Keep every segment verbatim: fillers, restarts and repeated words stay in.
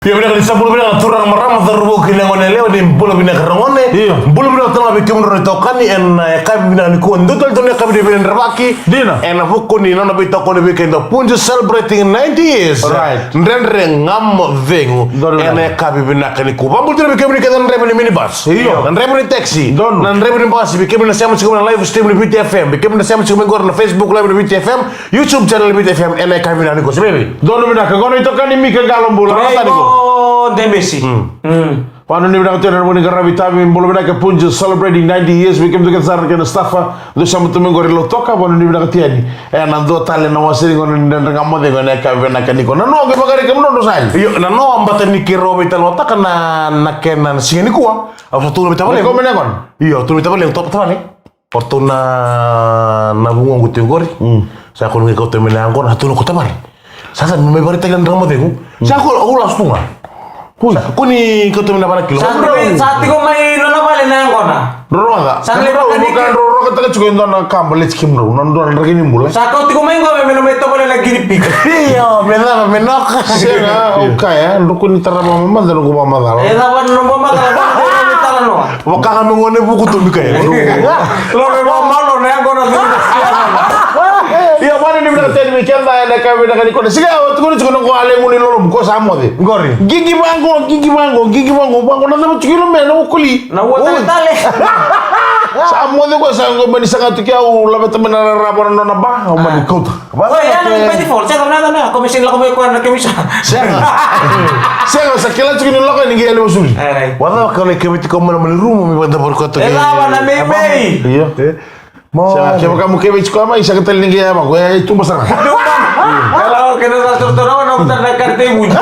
Io, vinaka ni sa bula vinaka na turaga, marama, cauravou kei na gone yalewa, ni bula vinaka ragone. Io. Bula vinaka tale ga vei kemudrau na itokani ena yakavi vinaka nikua. Dua tale tu na yakavi ni veidredrevaki. Dina. Ena vuku ni nona veitokoni vei keda Punjas celebrating ninety years. Right. Dredre Ga Mo Cegu. Donu. Ena yakavi vinaka nikua. Vakabula tale vei kemuni kece na draiva ni minibus. Io. Na draiva ni taxi. Donu. Na draiva ni basi, vei kemuni na sema tiko mai na live stream ni Viti F M. Vei kemuni na sema tiko mai qori na Facebook live ni Viti F M. YouTube channel ni Viti F M, ena yakavi vinaka nikua. Se bebe. Donu vinaka, qo na itokani Mika Qalo, bula. Donu vinaka. Qo Demesi. Mm. Mm. Vanuinui vinaka tu yani ena vuku ni qaravi itavi, bula vinaka Punjas celebrating ninety years, vei kemudou kece sara kei na staff, dou sema tu mai qori Lautoka, vanuinui vinaka tu yani. Ena dua tale na wase ni gauna ni Dredre Ga Mo Cegu ena yakavi vinaka nikua. Na noa qai vakari kemudou, dou sa yali. Io, na noa baleta ni keirau veitalanoataka na, na kena siga nikua. Au sa tukuna vei tavalequ. Ni kau mai na yaqona. Io, tukuna vei tavalequ, tavale. O ratou na, na vugoqu tiko qori. Mm. Sa kua ni qai kauta mai na yaqona, sa tukuna ko tavale. Sa, sa mai vakaraitaki na Dredre Ga Mo Cegu. Mm. Sa kua, au lasu tu ga. Ui. Sa kua ni kauta mai na va na kilo. Sa tiko mai, sa tiko mai nona vale na yaqona. Roroga. Sa qai kemudrau, vaka ni kemudrau rokataka tiko e dua na ka baleti kemudrau, na dua na draki ni bula. Sa kau tiko mai qo me, me na mai tovolea na guinea pig. Io, me cava, me noka. Sega, au kaya, drukuni tarava mada noqu vakamacala. E cava noqu vakamacala, vakatalanoa. Vaka ga me gone vuku tu, Mika. Lo me vakamalo na yaqona tu. Io, vanuinui vinaka tu yani vei keda ena yakavi vinaka nikua. Sega, au tukuna tiko na qo a levu ni lolomu, ko sa moce. Qori. Qiqi vaqo, qiqi vaqo, qiqi vaqo, vaqo na cava tiko i loma, na okoli. Na ua taletale. Sa moce ko sa qo, mani saga tu ke au laveta mai na rarava na nona ba, au mani kauta. Oi, ya na ni peti fol, sega na, na, na, commission lako mai koya na kemisa. Sega. Sega, sa kila tiko ni lako ni qai yali wasuri. All right. Vacava ka lai keveti ko mana mani rumu, me vada vorkota. E cava na meimei. Io. Mo. Sega, kevaka mo keveti ko mai, sega tale ni qai yava ko, e tuba sara. Kala o kena sa torotoro, na kuta na karte i vuji.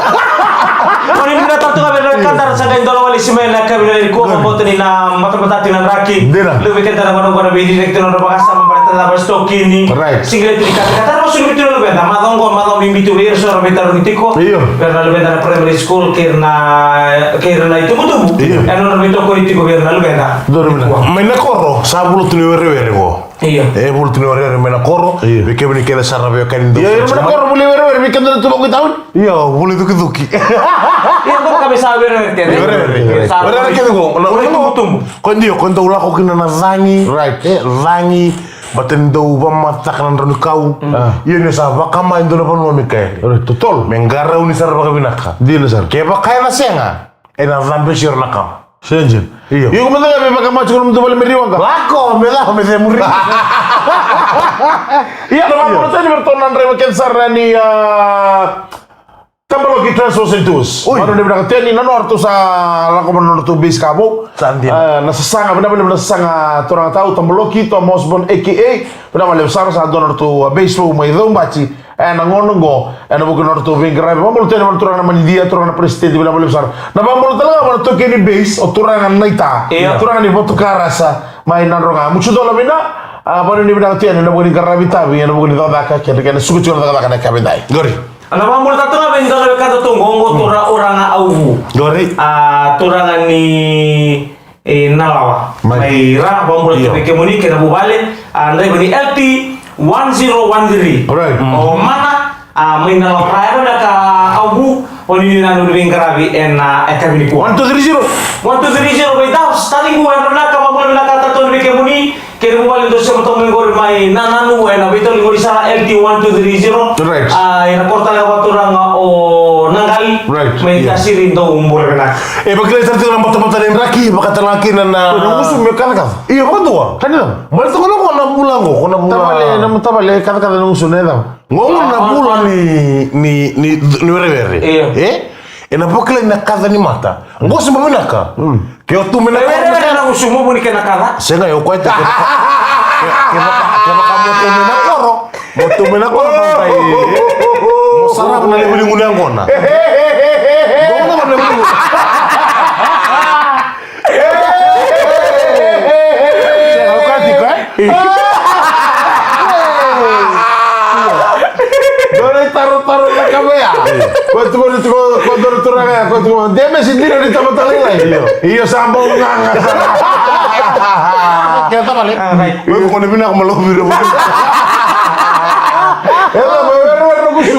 Oni mina tatu ka vena kata sa qai dola wale sima na kavi na iko, mo botoni na mata mata tina raki. Dina. Luve kenta na vana vana vei direct na vakasama. Tala va stokini. Right. Singlet ni kata kata, mo suru bitu na luveda. Macawa qo, macawa bibi tu vei ira so ra veitarogi tiko. Io. Vei ira na luveda na primary school, kei ira na, kei ira na itubutubu. Io. E nodra veitokoni tiko vei ira na luveda. Donu vinaka. Mai na koro, sa vula tu ni werewere qo. Io. E vula tu ni werewere mai na koro. Io. Vei kemuni kece sara veiwekani dou. Io, ira mai na koro, vula i werewere, vei keda tu vaqo i tauni. Io, vula i cukicuki. Io, qo ka vei sa werewere kece. Werewere. Sa werewere kece qo. Vula i tubutubu. Ko dio, ko dou lako kina na cagi. Right. E, cagi. Baleta ni dau vakamataka na draunikau. Mm. Ia ni sa vakama e dua na vanua, Mikaeli. Right, totolo. Me qarauni sara vakavinaka. Dina sara. Kevaka ena sega, ena cabe siro na kama. Sega. Io. Io, ko mada ga me vakama tiko na mudu vale me riwa ga. Lako, me lako, me cemuri. Ia, na vakama tani me ratou na draiva kece sara ni, a, Tabaloki Transport and Tours. Oi. Vanuinui vinaka tu yani, na nodratou sa lako mai na nodratou base ka vou. Sa dina. E, na sasaga, vinaka vakalevu na sasaga turaga tau, Tabaloki, Tom Osborne, A K A. Vinaka vakalevu sara, sa dua na nodratou, a, base vou mai Caubati. E, na gauna oqo, e, na vuku ni nodratou veiqaravi. Vakabula tu yani vua na turaga na Manidia, turaga na president, vinaka vakalevu sara. Na vakabula tale ga vua na taukei ni base, o turaga Naita. Io. Turaga ni Vatukarasa, mai Nadroga. Musu dola vina, a, vanuinui vinaka tu yani, na vuku ni qaravi tavi, na vuku ni cakacaka, kei na, kei na suka tiko na cakacaka na yakavi edai. Qori. Ana vakabula tale tu ga vei dua na wekada tu qo, qo tura Uraga Auvu. Qori. A, turaga ni, e, Nalawa. Mai. Mai Ra, vakabula tu vei kemuni kei na vuvale. A, draiva ni L T one zero one three. Alright. O Mana, a, mai Nalawa. Ra, yadra vinaka Auvu, o ni na nodra veiqaravi ena, e, yakavi nikua. One two three zero. One two three zero, vei Davs, taliqu, yadra vinaka, vakabula vinaka tale tu vei kemuni. Kei na vuvale dou sema toka mai qori mai Nananu, ena veitali qori sara L T one two three zero. Right. A, ena koro tale ga vakaturaga o Naqali. Right. Mai Tasiri, dou bula vinaka. E, vakilai sara tiko na batabata ni draki, vakatale ga kina na, na gusu me kacakaca. Io, vakadua. Kani na. Mai toko na ko na bula qo, ko na bula. Tavale, na tavale, kacakaca na gusu na yacava. Qo na bula ni, ni, ni, ni werewere. Io. E? Ena vakilai na kaca ni mata. Qo se bau vinaka. Mm. Ke o tu mai na koro. Werewere na gusu, mo vuni kena kaca. Sega, o koya tiko. Ke, ke vaka, ke vaka mo tu mai na koro. Mo tu mai na koro, mo kai. Mo sarava na levu ni gunu yaqona. Qo na levu ni gunu. Sega, o koya tiko, e? Dua na itarotaro na ka vei ya. Ko tukuni tiko, ko dua na turaga ya, ko tukuni. De me si dina ni tamata lailai. Io. Io, sa bau gaga sara. Ke tavale. Oi, ko na vinaka ma lau vira. Ela, mo werewere na gusu.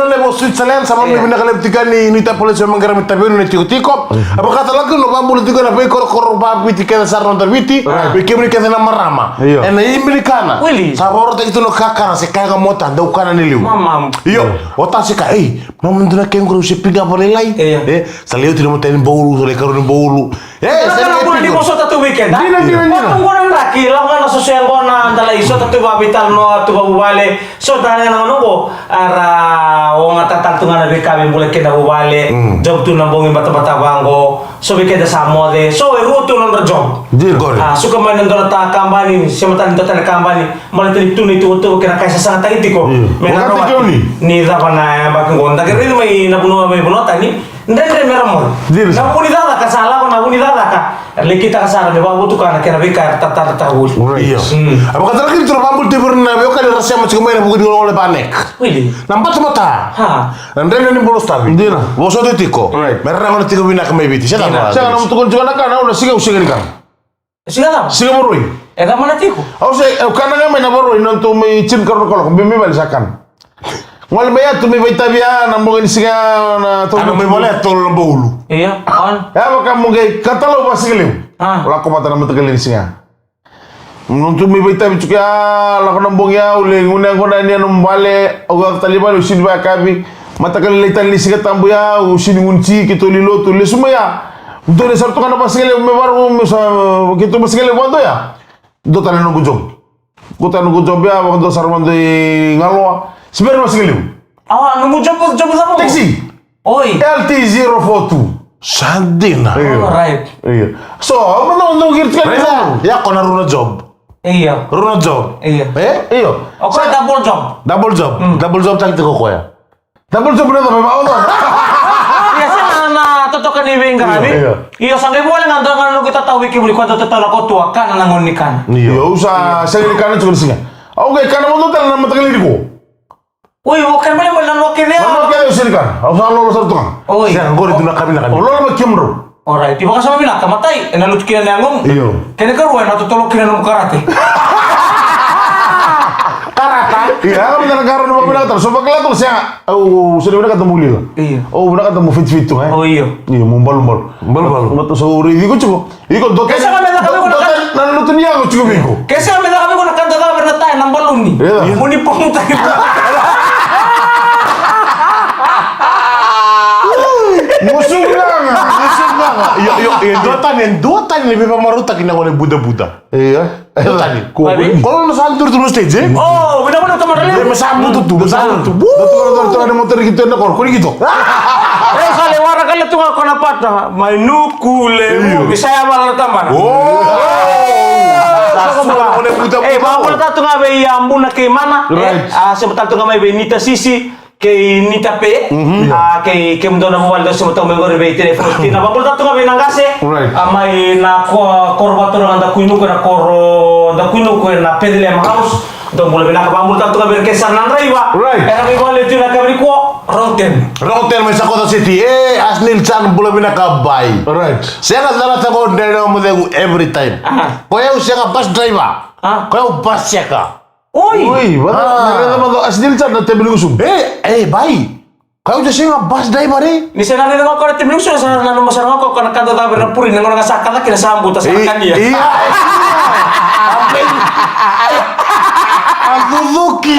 na levu o Switzerland, sa vanuinui vinaka levu tiko yani Nuitapalesi, me qaravi Taveuni na tikotiko. A vakatalega na vabula tiko na veikorokoro vaviti kece sara na noda Viti. Vei kemuni kece na marama. Ena imi ni kana. Sa vaorotaki tu na kakana se kaya ga mota, dau kana ni liu. Io, o ta se ka, ei, mama dua na kenguru se piga valailai. E, sa lewe tu na mota ni boulu, sa le karua ni boulu. E, sa na kena bula ni boulu. Sota tu weekend, a? Dina, dina, dina. Ko tu qo na draki, lako ga na soso yaqona, da lai sota tu vaveitalanoa, tu vavuvale. Sota na gona qo, era ogatata tu ga na veika me bula kina vuvale. Job tu na bogi batabata vaqo. So vei keda sa moce. So e rua tu na nodra job. Dina. A, suka mai na dua na ta kabani, se matani dua tani kabani. Baleta ni tu na ituvatuva kei na ka e sasagataki tiko. Me na rawati ni cava na yabaki qo. Da qai raici mai na vanua, mai vanua tani. Dredre me ra moce. Na vu ni cakacaka, sa lako na vu ni cakacaka. Era lai kitaka sara me vakavotukana kei na veika era taratara voli. Io. A vakatarakiti tu na vabula tiko vei ira na veiwekani ra sema tiko mai na vuku ni gole vanek. Na batabata. Na dredre ni bolo stavi. Dina. Vosoti tiko. Me ra gona tiko vinaka mai Viti. Sega na tukuni tiko na kana, au na siga, au siga ni kana. Siga cava? Siga Moroi. E cava na tiko? Au se, au kana ga mai na Moroi, na tu mai tinikarua na kaloko, be mai vale sa kana. Gole mai ya tu mai vaitavi ya na bogi ni siga na tolu. Ana mai vale ya tolu na boulu. Ia, on. Ya vaka mo qai katalau vasiga levu. Lako vata na mataqali ni siga. Nona tu mai vaitavi tiko ya, lako na bogi ya, au le gunu yaqona yani nomu vale, au yaco tale i vale, au sini vayakavi. Mataqali lailai tale ni Siga Tabu ya, au sini gunu ti, keitou lai lotu, lesu mai ya. Dua ni sara tu ga na vasiga levu me varu, me sa, keitou vasiga levu vado ya. Dua tale na noqu job. Dua tale na noqu job ya, vakadua sara vado i Galoa. Se bera ni vasiga levu. Awa, nomu job, job cava? Taxi. Oi. L T zero four two. Sa dina. Io. Alright. Io. So, au mada au dau kiri tiko. Ia, ko na rua na job. Io. Rua na job. Io. E? Io. O koya double job. Double job. Double job taki tiko koya. Double job na cava, au dau. Ia, sa na, na totoka ni veiqaravi. Io, io. Io, sa qai vua le ga dua ga na noqu tatau vei kemuni, koya dau tatau na kotua, kana na gauna ni kana. Io. Io, au sa sega ni kana tiko na siga. Au qai kana mo dua tale na mataqali ni ko. Oi, o kana mai na noa kece. Na noa kece au sega ni kana. Au sa lolo sara tu ga. Oi. Sega, qori tu na kavinakavina. Au lolo mai kemudrau. Alright, ivakasama vinaka, matai, ena lutu kina na yagomu. Io. Kena karua, ena totolo kina nomu karate. Karata. Ia, au vinaka na karate, au vinaka tale. So vakila tu, sega. Au, au sega ni vinakata mo liga. Io. Au vinakata mo fitifiti tu, e? O, io. Io, mo balubalu. Balubalu. Mata so raici iko tiko. Iko dua tani, dua tani na lutu ni yago tiko vei iko. Ke sega me caka vei iko na ka dau caka vei ira na taya na baluni. Mo ni pamutaki. Musugaga. Musugaga. Io, io, e dua tani, e dua tani ni veivakamarautaki na gone budabuda. Io. Dua tani. Ko na sa duri tu na stage, e? O, vinaka, vinaka, tamata levu. Me sa butu tu, me sa butu tu. Dua tani, dua tani, mo tari ki tu na koro, kori ki tu. E sa le waraka le tu ga ko na pata. Mai nuku levu. Io. Isa ya vala na tamana. O! Sa sua na gone budabuda. E, vakabula tale tu ga vei Abuna kei Mana. Right. E, a, sema tale tu ga mai vei Nita Sisi kei Nita Pe. A, kei, kemudou na vuvale dou sema tale mai qori vei Tene Faustina. Vakabula tale tu ga vei na qase. Right. A, mai na ko-, koro vakaturaga Dakuinuku, na koro Dakuinuku, na Bethlehem House. Dou bula vinaka, vakabula tale tu ga vei ira kece sara na draiva. Right. Era veivakalei tu na yakavi nikua, Roten. Roten mai Sakoca City. E, Asnil Chan, bula vinaka, bye. Right. Sega, cala tiko, dredre mo cegu every time. Aha. Ko yau sega bus driver. A? Ko yau bus seka. Oi. Oi, vata, na raica mada o Asnil Chan na tebe ni gusumu. E, e, bye. Kau ja sega bus driver, e. Ni sa na raica ga o koya na tebe ni gusumu, sa nanuma sara ga o koya na ka dau caka vei ira na puri, na gauna ga sa kaca kina sa buta, sa kania. Io. A cucuki.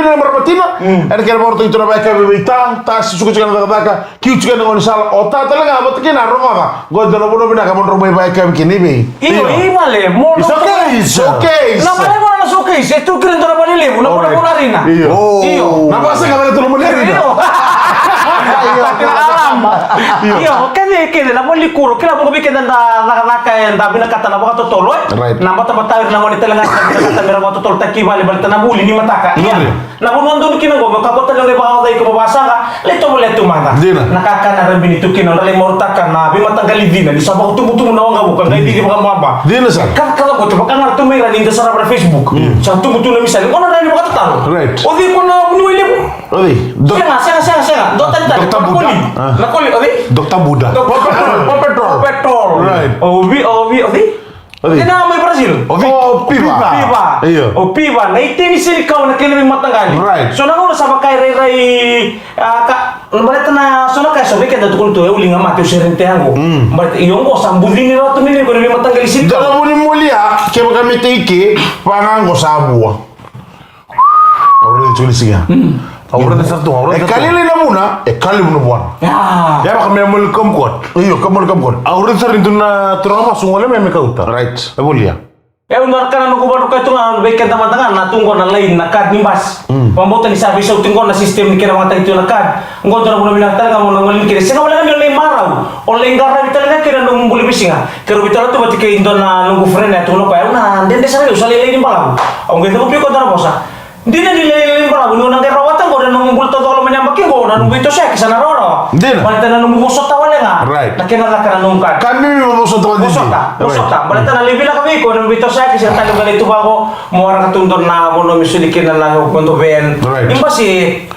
vinaka na marama tina. Ena kena vakarautaki tu na vakayakavi vei Ta, Ta se suka tiko na cakacaka, kiu tiko na gaunisala, o Ta tale ga vata kei Na rogoca. Qo e dua na vanua vinaka mo drau mai vakayakavi kina i vei. Io, i vale, mo It's okay, it's okay. Na vale mo na showcase, e tu kina dua na vale levu, na vale mo na arena. Io. Io. Na vasa ga vale tu na mo na arena. Io. Io, kece, kece, na vale kuro, kila mo vei kece da cakacaka e da vinakata na vakatotolo, e? Right. Na batabata ira na gone tale ga, na vinakata mera vakatotolo taki vale, baleta na vuli ni mataka. Io. Na vanua donu kina qo, me kakua tale ga ni vakaoca iko mo vakasaqa, lai tovolea tu mada. Dina. Na kakana ra bini tu kina, ra lai marautaka na veimataqali cina, ni sa vakatubutubu na waqavuka, qai cici vakababa. Dina sara. Ka, ka, ka, tu vaka ga tu mai ra ni da sarava na Facebook. Sa tubu tu na misali, qo na rai ni vakatataro. Right. O cei ko na vuniwai levu? O cei? Doc- Sega, sega, sega, sega. Dua tani tani. Doctor Buddha. Koli. Ah. Na Koli, o cei? Doctor Buddha. Doctor Paw Patrol. Paw Patrol. Paw Patrol. Right. O vi, o vi, o cei? Oti. Ena mai Brazil. O Piva. Piva. Io. O Piva, na iteni senikau na kena veimataqali. Right. So na gauna sa vaka e rairai, a, ka, baleta na so na ka e so vei keda tukuna tu, e uli ga mate, au sere ni te yago. Mm. Baleta io qo sa bucini rawa tu mai vei iko na veimataqali senikau. Dua na vuni molia, kevaka me teike, va ga qo sa vua. Au raica tiko ni siga. Mm. Au raica sara tu, au raica sara tu. E ka lailai na vuna, e ka levu na vuana. Ya. Ya vaka me moli kumquat. Io, ka moli kumquat. Au raica sara ni dua na turaga vasu gole me me kauta. Right. E volia. E au na kana noqu vadruka tu ga vei keda mada ga na tu qo na laini na kad ni basi. Mm. Vakabauta ni sa veisau tiko qo na system ni kena vakayagataki tu na kad. Qo dua na vuna vinaka tale ga mo na gole kina. Sega wale ga ni o lai marau. O lai qaravi tale ga kina nomu bula veisiga. Keirau veitalia tu vata kei dua na noqu friend e tukuna o koya, au na dede sara, au sa lailai ni balavu. Au qai cavuti iko dua na vosa. Dina ni lailai ni balavu, ni o na qai rawata qo na nomu bula taucoko loma ni yabaki qo, na nomu veitosoyaki sa na rawarawa. Dina. Baleta na nomu vosota wale ga. Right. Na kena caka na nomu kad. Ka bibi mo vosota wale. Vosota, vosota. Right. Baleta na lai vinaka vei iko na nomu veitosoyaki sa na tale qai lai tu vaqo, mo waraka tu dua na vanua me soli kina na nomu condo van. Right. Ni basi,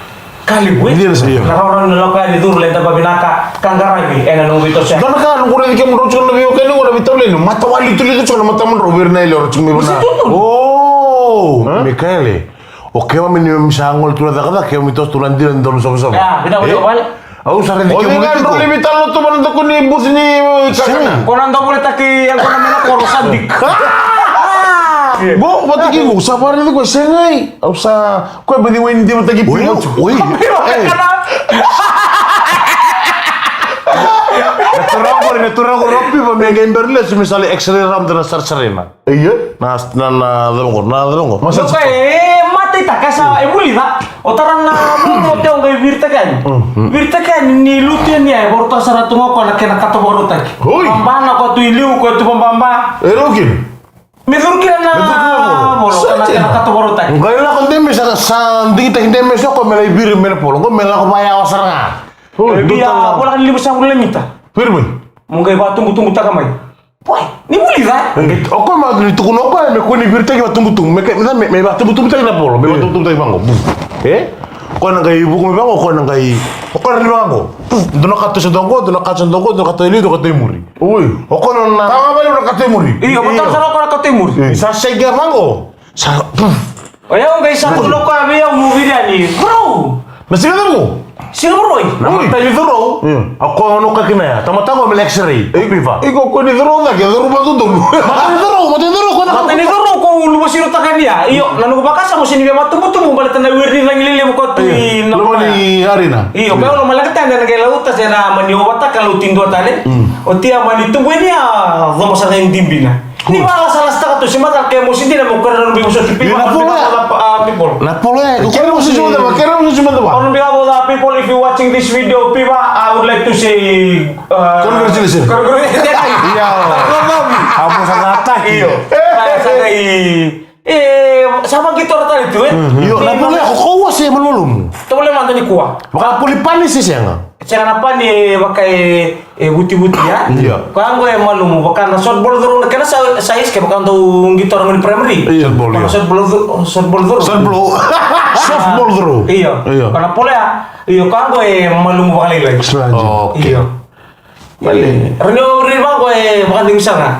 Ka levu, e? Dina sara. Na rawarawa ni lako yani, curu, leda vavinaka, ka qaravi ena nomu veitosoyaki. Dua na ka noqu raici kemudrau tiko na veiwekani qo, na veitauleni, matawali tu levu tiko na matamudrau vei ira na yalewa ra tiko mai vanua. Misi tu tu. O, Mikaele. O keimami ni keimami sa gole tu na cakacaka, keimami toso tu na dina ni dau savasava. Ia, vinaka vakalevu. Au sa raici kemudrau tiko. O cei ga drau lai veitalanoa tu vana doko ni buci ni kakana? Sega. Ko na dau volitaki yaqona mai na koro sa dika. Qo, vata kei qo, sa vakaraici koya, segai. Au sa Koya baci wai ni divataki Piva. Oi, oi. Oi. Piva, e. Na turaga qori, na turaga qori o Piva me qai bera lesu me sa lai X-ray rawa mada na sarasara na. Io. Na, na, na cava qori, na cava qori. Masa. Noka e mataitaka sa e vulica. O tara na momo te o qai viritaka yani. Mm. Viritaka yani ni lutu yani ya e vorotoka sara tu ga o koya na kena kato vakarautaki. Oi. Vabana koya tu i liu, koya tu vababa. E rau kina. Me curu kina na volo, kana, kana kato vakarautaki. Qai lako de me sa, sa digitaki de me so ko me lai viri me na polo. Ko me lako vaya o sara ga. Oi, e, via, vola ka ni lima sagavulu na mita. Viri mai. Mo qai vakatubutubutaka mai. Boy, ni vulica. O koya ma ni tukuna o koya me kua ni viritaki vakatubutubu. Me, me, me, me vakatubutubutaki na polo. Me vakatubutubutaki vaqo. E? O koya na qai vuku mai vaqo, o koya na qai, o koya na qai vaqo. Puf, dua na ka tu se dua qo, dua na ka tu se dua qo, dua na ka tu e liu, dua na ka tu e muri. Oi. O koya na. Tawa mai na ka tu e muri. Io, o koya sara o koya na ka tu e muri. Io. Sa sega vaqo. Sa, puf. O yau qai sa tukuna o koya vei au meu viri yani. Bro! Na siga cava qo? Siga Vakarauwai. Na matai ni cauravou. Io. O koya gona o koya kina ya. Tamata qo me lai X-ray. Iko, Piva. Iko koya ni cauravou cake, cauravou vakadodonu. Matai ni cauravou, matai ni cauravou, koya na matai ni cauravou ko luvasirotaka ni ya. Io, na noqu vakasama sega ni via vakatubutubu baleta na wiri ni cagi lelevu ko tu i na loma ni arena. Io, koya loma leka tani na qai lauta se na mani ovataka lauti dua tale. Mm. Oti ya mani tubu yani ya, coma sara ga i dibina. Ni vakalasalasataka tu se mataka ke mo sidi na mo kore na nomu vosoti Piva. Io, na polo ya. A, people. Na polo ya. Kere mo sidi mataka, kere mo sidi mataka. On behalf of the people, if you watching this video, Piva, I would like to say, uh, congratulations. Congratulations. Io. Amo sa gataki. Io. Sa gai. E, sa vaqi tora tale tu, e? Io, na vale ko koya se malumalumu. Tovolea mada nikua. Vakapuli pani se sega? Sega na pani e vaka e, e vutivuti, ya? Io. Koya qo e malumu, vaka na softball curu na kena sa, size ke vaka dau qito ira gone primary. Io. Softball, io. Softball curu, softball curu. Softball. Softball curu. Io. Io. Koya na polo ya, io, koya qo e malumu vakalailai. Sure. Okay. Io. Vale. Rani o ri vaqo e vakacegu sara.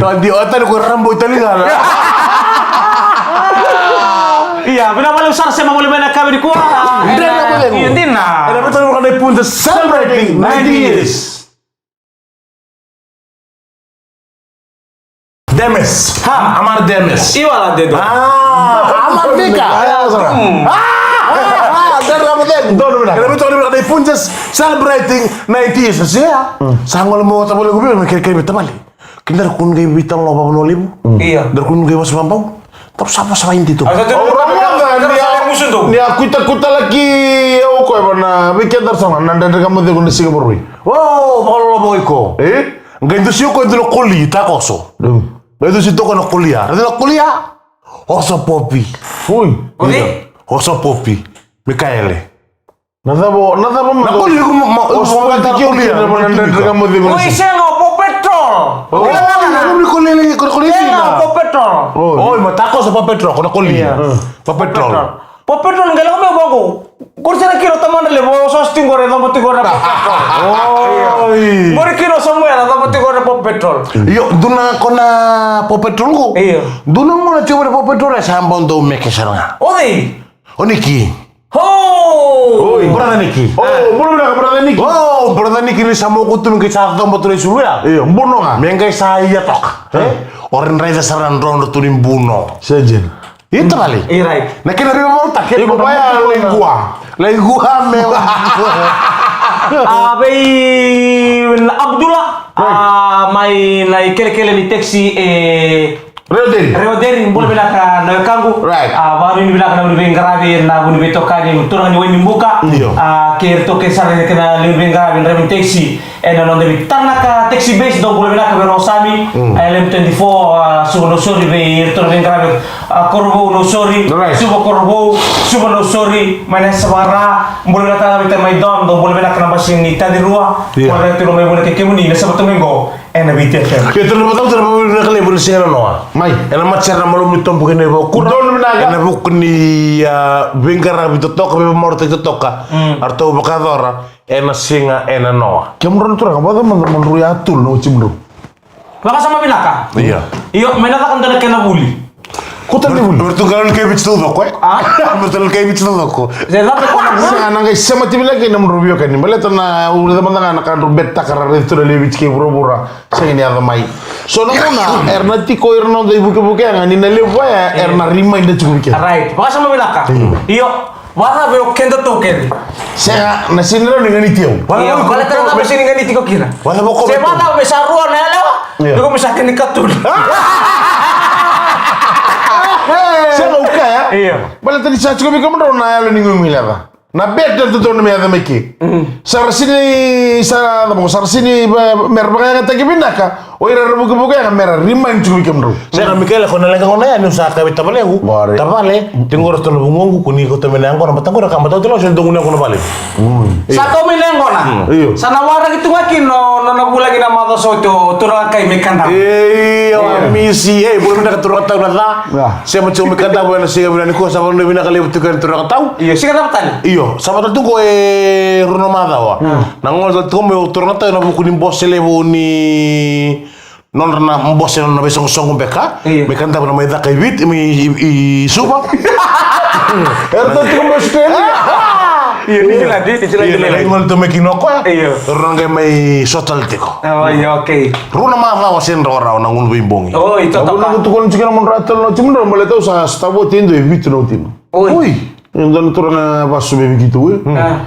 Tadi, o tani ko Rambo i tali ga. Ia, vinaka vakalevu sara, sema voli mai na yakavi nikua. Dre na Ena, Macegu. Ia, dina. Ena Macegu, na iPhone celebrating ninety years. Demes. Ha. Amar Demes. Iwala dedo. Ah, Amar Mika. Ah, ah, ah, Dre na Macegu. Donu vinaka. Ena Macegu, na iPhone celebrating ninety years. Sia. Sa gole mo tavale ko vei, me kere kere me tavale. Kidar kun gai vital no vavano levu. Ia. Dar kun gai vas vambau. Tau sa vosa vakaidina tu. Au sa tu. Au raica ni a, ni a kutakuta laki au koya vana vei keda sara na Dredre Ga Mo Cegu na siga Vakarauwai. O, vakaloloma o iko. E? Qai dusi o koya e dua na koli takoso. Qai dusi toka na kolia. Raica na kolia. Oso Popi. Ui. Oso Popi. Mikaele. Na cava, na cava ma. Na koli, iko ma, ma, o sa vakatikio kina na Dredre Ga Mo Cegu. Oi, sega, o Paw Patrol. O, na koli, koli, koli, koli. Sega, o Paw Patrol. Oi, ma takoso Paw Patrol, ko na koli. Paw Patrol. Paw Patrol, qai lako mai vaqo. Qori sega kina o tamana levu, o sa oti qori, e coba tiko qori na Paw Patrol. Oi. Qori kina o Samuela, e coba tiko qori na Paw Patrol. Io, dua na ko na Paw Patrol qo. Io. Dua na gauna tiko qori na Paw Patrol, e sa bau dau meke sara ga. O cei? O Niki. Ho! Oi. Brother Niki. O, bula vinaka, brother Niki. O, brother Niki ni sa moku tu me qai sa coba tu na isulu ya. Io, buno ga. Me qai sa ia toka. E? O rai raica sara na drodro tu ni buno. Sejin. Ia tavale. E, right. Na kena raica mo ta kena. Iko baya lai gua. Lai gua me. A vei na Abdullah. A mai na ikelekele ni taxi e Reoderi. Reoderi, bula vinaka na wekaqu. Right. A, vakanuinui vinaka na vuniwai qaravi, na vuniwai tokani, turaga ni Wainibuka. Io. A, kei iratou kece sara na kena lewe ni veiqaravi, draiva ni taxi. Ena noda veitalanoa taxi base, dou bula vinaka vei rau Sami. Mm. A, L M twenty-four, a, Suva Nausori vei iratou na veiqaravi. A, Korovou Nausori, right. Suva Korovou, Suva Nausori, mai na Yasavara. Bula vinaka na veitamai Don, dou bula vinaka na basi ni Tacirua. Io. Bula vinaka tu mai vuna kei kemuni, na Savata mai qo. Ena Viti F M. Ke tolu na matau tara vau na kalai vau na siga na noa. Mai. Ena matsera na malumu ni tobu kei na ivakura. Donu vinaka. Ena vuku ni, a, veiqaravi totoka, veivamarautaki totoka. Mm. Eratou vakayacora ena siga ena noa. Kemudrau na turaga, vacava mada mo drau ya tolu na watimudrau. Vakasama vinaka. Io. Io, mai na caka dua na kena vuli. Ko tale ni vuli. Mo ratou qai lako i Viti taucoko, e? A? Mo ratou qai lako i Viti taucoko. Se cava ko na vuli? Sa na qai sema tiko vinaka kina mo drau veiwekani. Baleta na ura cava mada ga na ka drau bettaka ra raici tu na lewe i Viti kei vuravura. Sega ni yaco mai. So na gauna era na tiko ira na noda ivukevuke yaga ni na levu ya era na remind tiko vei keda. Right. Vakasama vinaka. Mm. Io. Vakacava o keda tou kece? Sega, na sega ni rawa ni ganiti au. Io, baleta na cava sega ni ganiti iko kina? Vakacava o keda tou? Se vakacava me sa rua na yalewa, io, iko me sa kena ikatolu. Sega, au kaya. Io. Baleta ni sa tiko vei kemudrau na yalo ni guileca. Na bed na dodonu me yaco mai ke. Mm. Sa ra sega ni, sa, sa ra sega ni, me ra vakayagataki vinaka. O ira era vukevuke yaga me ra remind tiko vei kemudrau. Sega, Mikaele, ko na leqa gona ya niu sa kaya vei tavalequ. Qori. Tavale, tiko qori ratou na vugoqu, ko ni kauta mai na yaqona, baleta qori ka baleta oti, la, se dou gunu yaqona vale. Mm. Sa kau mai na yaqona. Mm. Io. Sa na waraki tu ga kina na, na, na vulagi na macawa sa oti o turaga kai mai Kadavu. Ei, io, a misi, ei, bula vinaka turaga tau na ca. Ia. Sema tiko mai Kadavu ena siga vinaka nikua, sa vanua vinaka levu tiko ena turaga tau. Io, siga cava tale? Io, sa vata tu qo e rua na macawa. Mm. Na gauna sa tiko mai o turaga tau ena vuku ni bose levu ni nodra na bose, nona veisoqosoqo beka. Io. Me ka dava na mai caka i Viti, mai i, i, i Suva. Era tiko mai Australia. Io, ni sila, ni sila. Io, na gole tu mai kina o koya. Io. Rau na qai mai sota tale tiko. Oh, io, okay. Rua na macawa se dua rawa na gunu veibogi. Oh, io. Au na tukuna tiko na mo dra talo na timu dra mo le tau sa stavo te dua e vitu na utima. Oi. Oi. Io, dua na turaga vasu me viki tu e. Ah.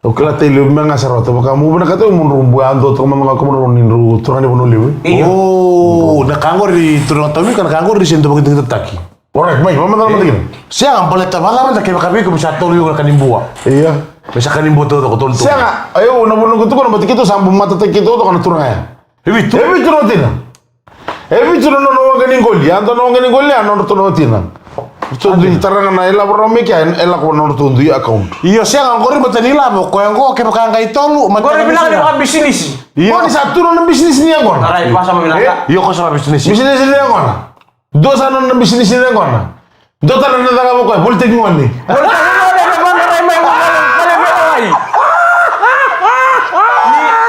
Au kila tale me ga sa rauta vaka mo vinakata mo drau bua, a dua toka mada ga ko mo drau ni drau turaga ni Vanua Levu. Io. O, na ka qori turaga tau vika, na ka qori se dua vakitagitaki. Alright, mai, vamada na matakina. Sega, baleta vaka mada kevaka vei iko me sa tolu iko na ka ni bua. Io. Me sa ka ni bua taucoko tolu tolu. Sega, au na vuna ko tukuna baleta keitou sa bau matataki keitou toka na turaga ya. E vitu. E vitu na watina. E vitu na nona waqa ni qoli, a dua na waqa ni qoli, a nodratou na watina. Ratou dui tara ga na ilavo rau mai kea, e lako na nodratou dui account. Io, sega, qori mata ni ilavo, koya qo kevaka qai tolu, mata qori na vinaka ni bisinisi. Vakabisinisi. Io. O ni sa tu na bisinisi ni yaqona. Alright, vasa vinaka. Io, ko sa bisinisi. Bisinisi ni yaqona. Dua sa nona bisinisi ni yaqona. Dua tale na cakava o koya, volitaki gone. Volitaki gone, me vakarai mai, vakarai mai, vakarai mai.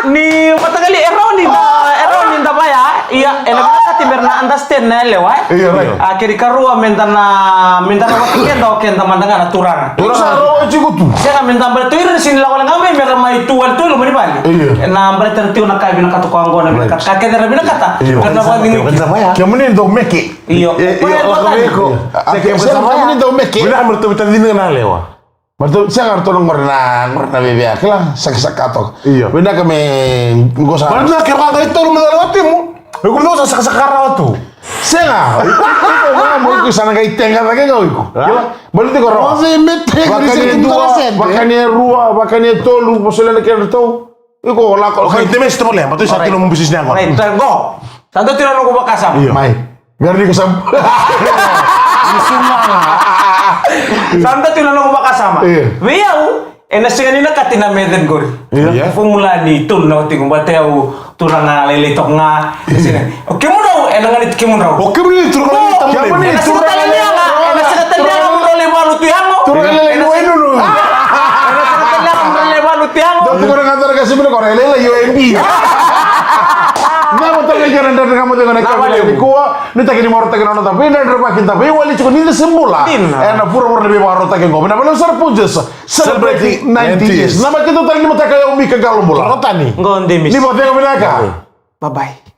Ni, ni mataqali e rawa ni da, e rawa ni da vaya, ia, ena vinakati me ra na understand na yalewa, e? Io, right. A, kena ikarua me da na, me da na vata keda o keda mada ga na turaga. Turaga. Sa rawa tiko tu. Sega me da baleta o ira na sega ni lako wale ga mai me ra mai tu wale tu e loma ni vale. Io. Na baleta na tiko na ka e vinakata ko yaqona, vinakata. Right. Ka kece era vinakata. Io. Ka na vakacegui. Kemuni dau meke. Io. E, e, o koya e lako vei iko. A, se ke sega, sa vaya. Kemuni dau meke. Vinaka me ratou veitacini na yalewa. Ratou sega, ratou na qori na, qori na vevea, kila, sakasaka toka. Io. Vinaka me qo sa. Baleta na kevaka qai tolu me cala watimu. Iko me dau sa sakasaka rawa tu. Sega. Iko, iko, iko, mo iko sa na qai tega cake ga o iko. A? Kila, baleta iko rawa. Vakani e dua, vakani e rua, vakani e tolu, mo solia na kedratou. Iko lako. Okay, the best of all, but sa tino mo business ni yaqona. Right, go. Sa dua tiko na noqu vakasama. Io. Mai. Mera ni ko sa. Sa dua tiko na noqu vakasama. Io. Vei au, ena sega ni na kati na method qori. Io. Io. Formula ni tolu na watiqu, baleta au turaga lailai toka ga. Io. Sega. O kemudrau, ena ganiti kemudrau. O kemuni turaga lailai toka ga. Kemuni turaga lailai toka ga. Ena sega tale ga mo drau lai valuti yago. Turaga lailai, ena sega tale ga mo drau lai valuti yago. Dou tukuna ga tale ga simi na kora, e lailai, io, e bi. Na mo tale ga na dredre ga mo tale ga na ka vale ni kua, ni taki ni marautaki na nona vei dredre vaki da veiwali tiko ni da se bula. Dina. Ena vuravura ni veimarautaki qo. Vinaka vakalevu sara Punjas. Celebrating ninety years. Celebrating ninety years. Na makete tale ni mataka, o yau Mika Qalobula. Rotani. Qo Demis. Ni vakacegu vinaka. Bye bye.